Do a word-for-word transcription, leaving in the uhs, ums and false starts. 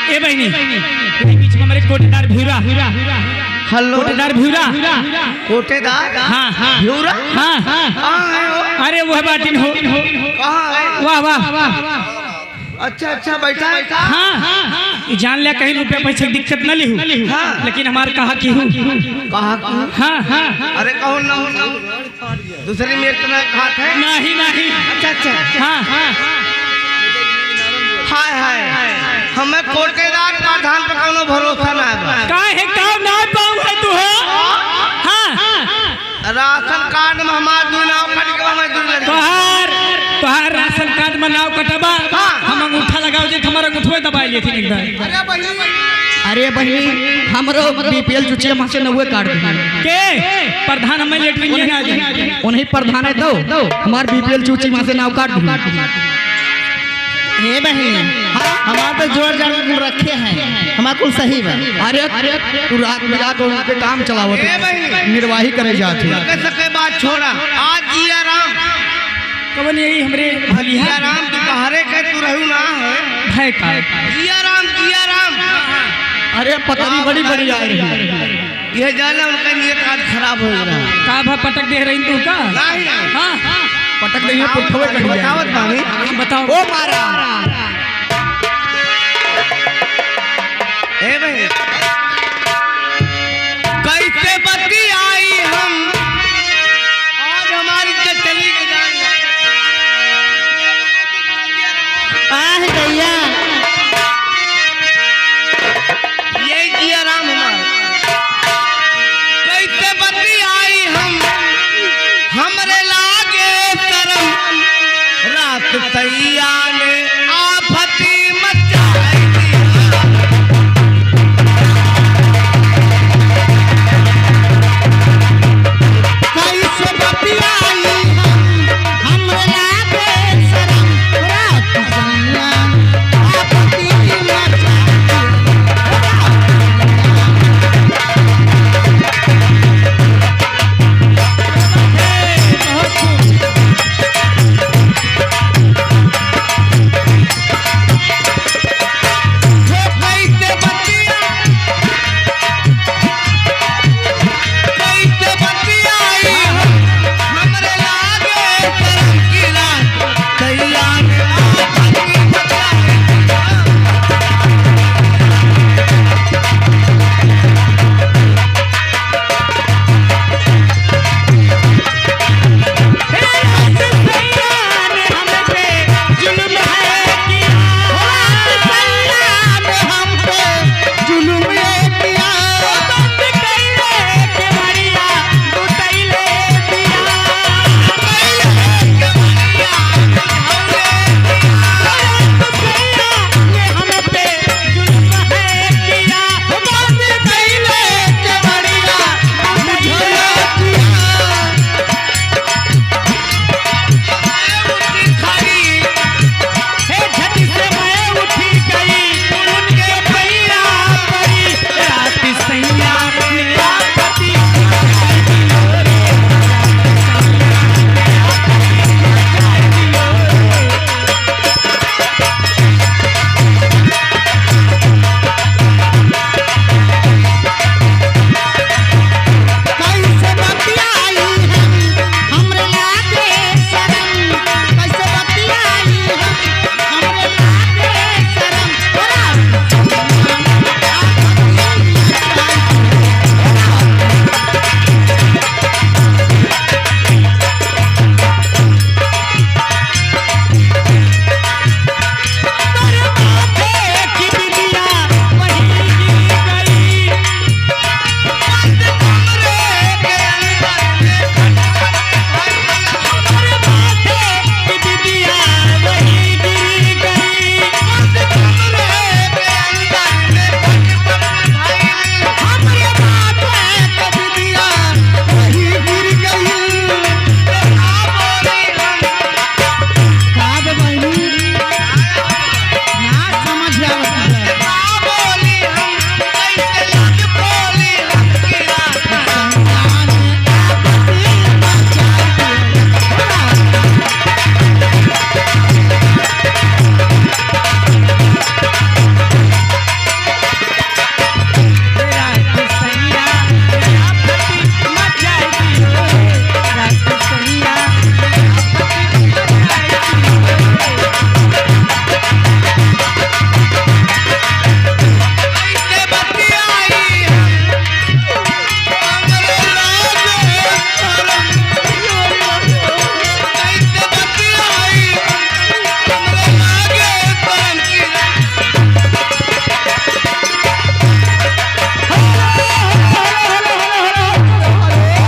ए बहिनी, बीच में हमरे कोटेदार भिउरा। हेलो। कोटेदार भिउरा। कोटेदार? हाँ, हाँ। भिउरा? हाँ। कहाँ है वो? अरे, वह बाटिन हो। कहाँ है? वाह, वाह। अच्छा, अच्छा, बैठा है। हाँ। ई जान ले, कहीं रुपया पैसे की दिक्कत न लिहू। हाँ। लेकिन हमार कहा की हूँ। कहा की हूँ? हाँ, हाँ। अरे, कहो ना, ना। दूसरी मेर तो ना खात है? नहीं, नहीं। अच्छा, अच्छा। हाँ, हाँ। हाय, हाय। हमें कोटेदार प्रधान पे कौनो भरोसा ना है बा। काहे, का नाव पाऊ है तू हो? हाँ। राशन कार्ड में हमार दुइ नाव कट गवा, हमें दुइ लड़की। तोहार, तोहार राशन कार्ड में नाव कटबा? हाँ। हम अंगूठा लगाओ जे, हमारा अंगूठवे दबाई लेथिन एकदम। अरे बहिनी, हमरो बीपीएल चुचिया माँ से नौवे काट दी। के? प्रधान हमें लेटरिन ये ना जाए। उन्हीं प्रधान है तो हमार बीपीएल चुची माँ से नाव काट दी। हे बहिनी, हाँ? हमार तो जोर जान रखे हैं, हमार कुल सही बा। अरे, तू रात बिरात उनके काम चलावत, ए बहिनी। निर्वाही करे जात है। सके सके बात छोड़ा, आज जिया राम। कवन यही हमरे भलिया? जिया राम दोपहरे के तू रहू ना है। है का? जिया राम, जिया राम। अरे पतरी बड़ी बड़ी आ रही है। ये जाने उनका नियत आज खराब हो रहा है। का भा पटक दे रही तू का? नहीं। हाँ। पटक दे, ये पुट्ठवे कहीं जाए। बतावत बानी। बताओ। ओ मारा।